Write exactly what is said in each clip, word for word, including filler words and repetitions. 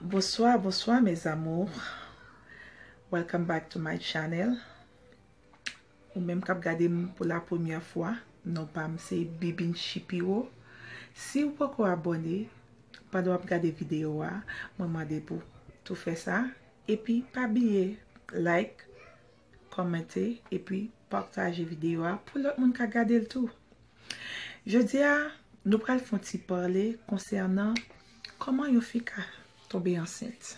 Bonsoir, bonsoir mes amours. Welcome back to my channel. Ou menm k ap gade m pou la premyè fwa, non pa m se Bibin Shipiro. Si w poko abòne, pandan w ap gade videyo a, mwen mande pou tou fè sa. Epi pa bliye like, kòmante, epi pataje videyo a pou lòt moun ka gade l tou. Jodi a, nou pral fè yon ti pale konsènan kòman yon fi ka tonbe ansent.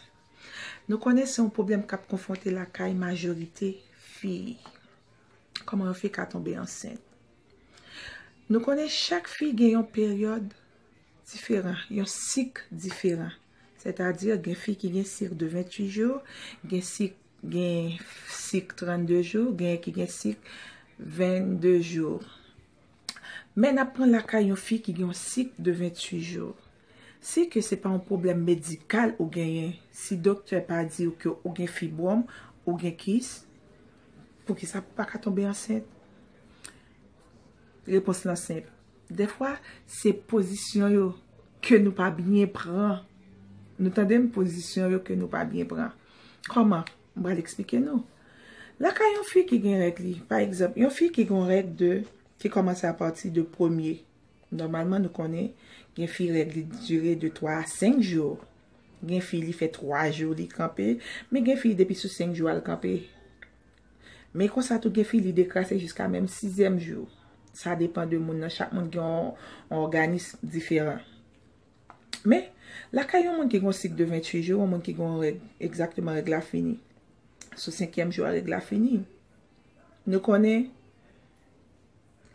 Nou konnen se yon pwoblèm k ap konfwonte lakay majorite fi. Kòman yon fi ka tonbe ansent? Nou konnen chak fi gen yon peryòd diferan, yon sik diferan. Sètadi, gen fi ki gen sik de venntuit jou, gen sik, gen sik trannde jou, gen ki gen sik vennde jou. Men n ap pran lakay yon fi ki gen yon sik de venntuit jou. Si ke se pa yon pwoblèm medikal ou genyen, si doktè pa di w ke ou gen fibwòm, ou gen kis, poukisa pou pa ka tonbe ansent? Repons lan senp. Dèfwa, se pozisyon yo ke nou pa byen pran. Nou tande m, pozisyon yo ke nou pa byen pran. Kòman? M pral eksplike nou. Lakay yon fi ki gen règ li, pa egzanp, yon fi ki gen règ de, ki kòmanse apati de premye. Nòmalman, nou konnen gen fi règ li dire de twa a senk jou. Gen fi li fè twa jou li kanpe, men gen fi depi sou senk jou al kanpe. Men konsa tou gen fi li dekrase jiska menm sizyèm jou. Sa depann de moun nan, chak moun gen yon, yon òganis diferan. Men, lakay yon moun ki gen yon sik de venntuit jou, yon moun ki gen yon règ, egzakteman règ la fini. Sou senkyèm jou a règ la fini. Nou konnen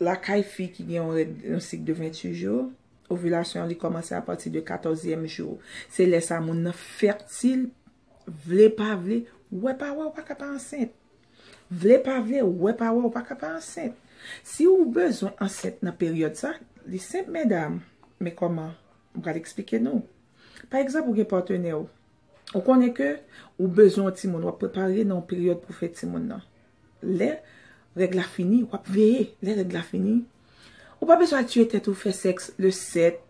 lakay fi ki gen yon règ, yon sik de venntuit jou, ovilasyon an li kòmanse apati de katòzyèm jou. Se lè sa moun nan fètil, vle pa vle, wè pa wè, ou pa ka pa ansent. Vle pa vle, wè pa wè, ou pa ka pa ansent. Si ou bezwen ansent nan peryòd sa, li senp, medam. Men kòman? M pral eksplike nou. Pa egzanp, ou gen patnè w. Ou konnen ke ou bezwen yon timoun, w ap prepare nan yon peryòd pou fè timoun nan. Lè règ la fini, w ap veye. Lè règ la fini, ou pa bezwen al tiye tèt ou fè sèks le sèt.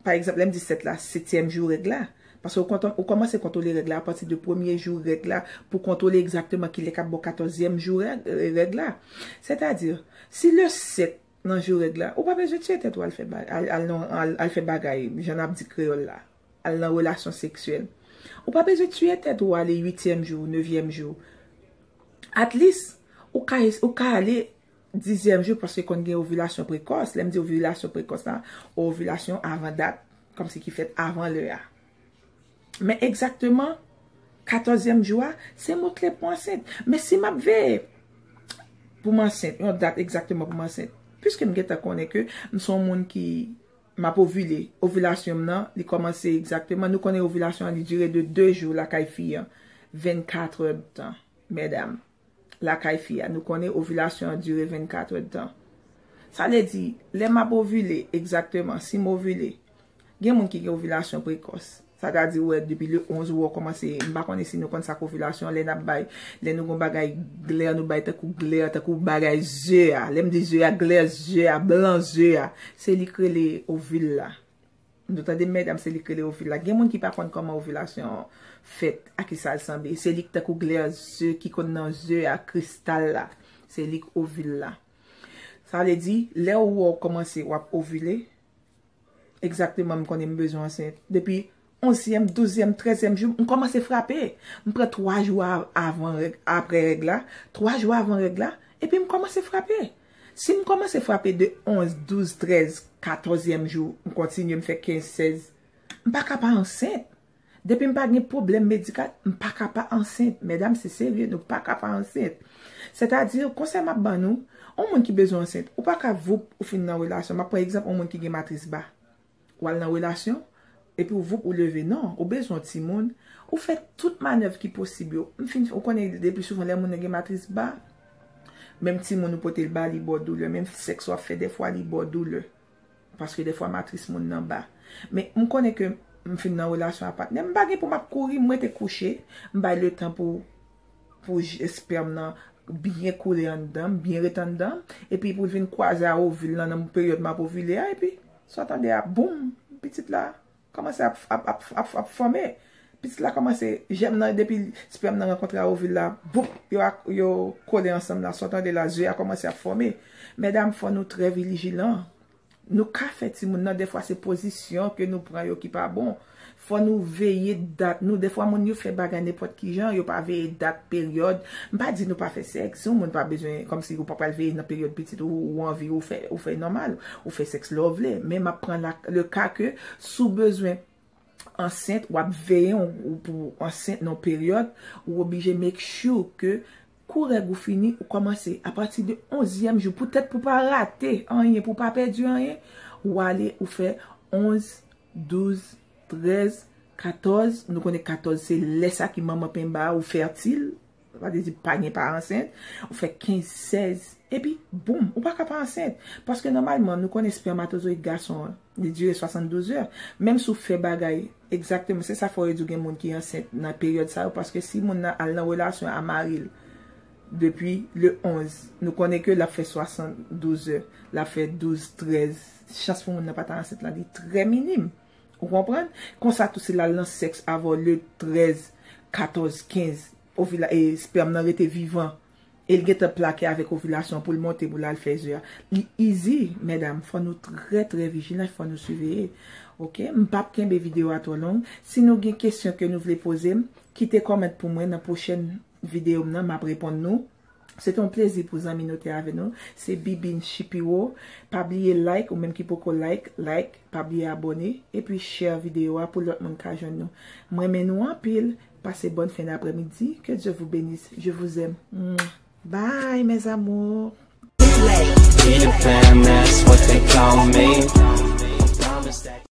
Pa egzanp, lè m di sèt la, setyèm jou règ la. Paske ou kontan, ou kòmanse kontwole règ la apati de premye jou règ la pou kontwole egzakteman kilè k ap ba w katòzyèm jou règ, règ la. Sètadi, si le sèt nan jou règ la, ou pa bezwen tiye tèt ou al fè ba-, al, al, nan, al, al fè bagay, jan n ap di kreyòl la. Al nan relasyon seksyèl. Ou pa bezwen tiye tèt ou ale uityèm jou, nevyèm jou. At least, ou ka, ou ka ale dizyèm jou, paske konn gen ovilasyon prekòs. Lè m di ovilasyon prekòs la, ovilasyon avan dat, kòmsi ki fèt avan lè a. Men egzakteman, katòzyèm jou a, se mo kle pou ansent. Men si m ap veye pou m ansent, yon dat egzakteman pou m ansent, piske m gentan konnen ke m se yon moun ki, m ap ovile, ovilasyon m nan, li kòmanse egzakteman, nou konnen ovilasyon an, li dire de de jou lakay fi an, vennkat è de tan, medam. Lakay fi a, nou konnen ovilasyon an dire vennkat è de tan. Sa vle di, lè m ap ovile, egzakteman, si m ovile, gen moun ki gen ovilasyon prekòs. Sa ta di, wè, depi le onz ou wè w kòmanse, m pa konnen si nou konn sa k ovilasyon, lè n ap bay, lè nou gon bagay glè, nou bay tankou glè, tankou bagay ze a. Lè m di ze a, glè ze a, blan ze a. Se li k rele ovil la. Nou tande m, medam, se li k rele ovil la. Gen moun ki pa konn kòman ovilasyon an fèt, a ki sa l sanble. Se li k tankou glè ze ki konn nan ze a, kristal la. Se li k ovil la. Sa vle di, lè ou wè w kòmanse, w ap ovile, egzakteman, m konnen m bezwen ansent. Depi onzyèm, douzyèm, trèzyèm jou, m kòmanse frape. M pran twa jou a-, avan règ, apre règ la, twa jou avan règ la, epi m kòmanse frape. Si m kòmanse frape de onz, douz, trèz, katòzyèm jou, m kontinye, m fè kenz, sèz, m pa ka pa ansent. Depi m pa gen pwoblèm medikal, m pa ka pa ansent. Medam, se serye, nou pa ka pa ansent. Sètadi, konsèy m ap ban nou, yon moun ki bezwen ansent, ou pa ka voup, ou fin nan relasyon. M ap pran egzanp, yon moun ki gen matris ba. W al nan relasyon, epi w voup, ou leve. Non, ou bezwen yon timoun, ou fè tout manèv ki posib yo. M fin, ou konnen, le pli souvan, lè moun nan gen matris ba, menm timoun ou pote l ba, li ba w doulè. Menm sèks w ap fè, dèfwa, li ba w doulè. Paske dèfwa matris moun nan ba. Men m konnen ke m fin nan relasyon a patnè m, m pa gen pou m ap kouri, m rete kouche, m bay letan pou, pou j-, espèm nan byen koule anndan m, byen ret anndan m, epi pou l vin kwaze a ovil lan nan peryòd m ap ovile a, epi sa w tande a, boum, pitit la kòmanse ap, ap, ap, ap, ap fòme. Pitit la kòmanse, jèm nan, depi spèm nan rankontre a ovil la, boup, yo, ak- yo kole ansanm la, sa w tande la, ze a kòmanse ap fòme. Medam, fò nou trè vijilan. Nou ka fè timoun nan, dèfwa se pozisyon ke nou pran yo ki pa bon. Fò nou veye dat nou. Dèfwa moun yo fè bagay nenpòt ki jan, yo pa veye dat, peryòd. M pa di nou pa fè sèks. Si yon moun pa bezwen, kòmsi ou pa pral veye nan peryòd pitit ou, ou anvi, ou fè, ou fè nòmal, ou fè sèks lè w vle. Men m ap pran la, le ka ke si w bezwen ansent, w ap veye w, ou pou ansent nan peryòd, ou oblije make sure ke kou règ ou fini, ou kòmanse apati de onzyèm jou, poutèt pou pa rate anyen, pou pa pèdi anyen, ou ale, ou fè onz, douz, trèz, katòz, nou konnen katòz se lè sa ki manman penba ou fètil, sa vle di pa gen pa ansent, ou fè kenz, sèz, epi boum, ou pa ka pa ansent. Paske nòmalman, nou konnen spèmatozoyid gason an, li dire swasanndouz è. Menm si w fè bagay, egzakteman, se sa fè yo di w gen moun ki ansent nan peryòd sa yo, paske si moun nan al nan relasyon a mari l depi le onz, nou konnen ke l ap fè swasanndouz è, l ap fè douz, trèz, chans pou moun nan pa ta ansent la, li trè minim. Ou konprann? Konsa tou, si l al nan sèks avè w le trèz, katòz, kenz, ovila-, e, spèm nan rete vivan, e l gentan plake avèk ovilasyon pou l monte, pou l al fè ze a. Li easy, medam. Fò nou trè, trè vijilan, fò nou siveye. Oke? M p ap kenbe videyo a twò long. Si nou gen kesyon ke nou vle poze m, kite kòmant pou mwen nan pwochèn videyo m nan, m ap reponn nou. Se te yon plezi pou zanmi nou te avè nou. Se Bibin Shipiro. Pa bliye like, ou menm ki poko like, like. Pa bliye abòne. Epi share videyo a pou lòt moun ka jwenn nou. M renmen nou anpil. Passez bonne fin d'après-midi. Que Dieu vous bénisse. Je vous aime. Mwah. Bye, mes amours. Peter Pan, that's what they call me. Promise that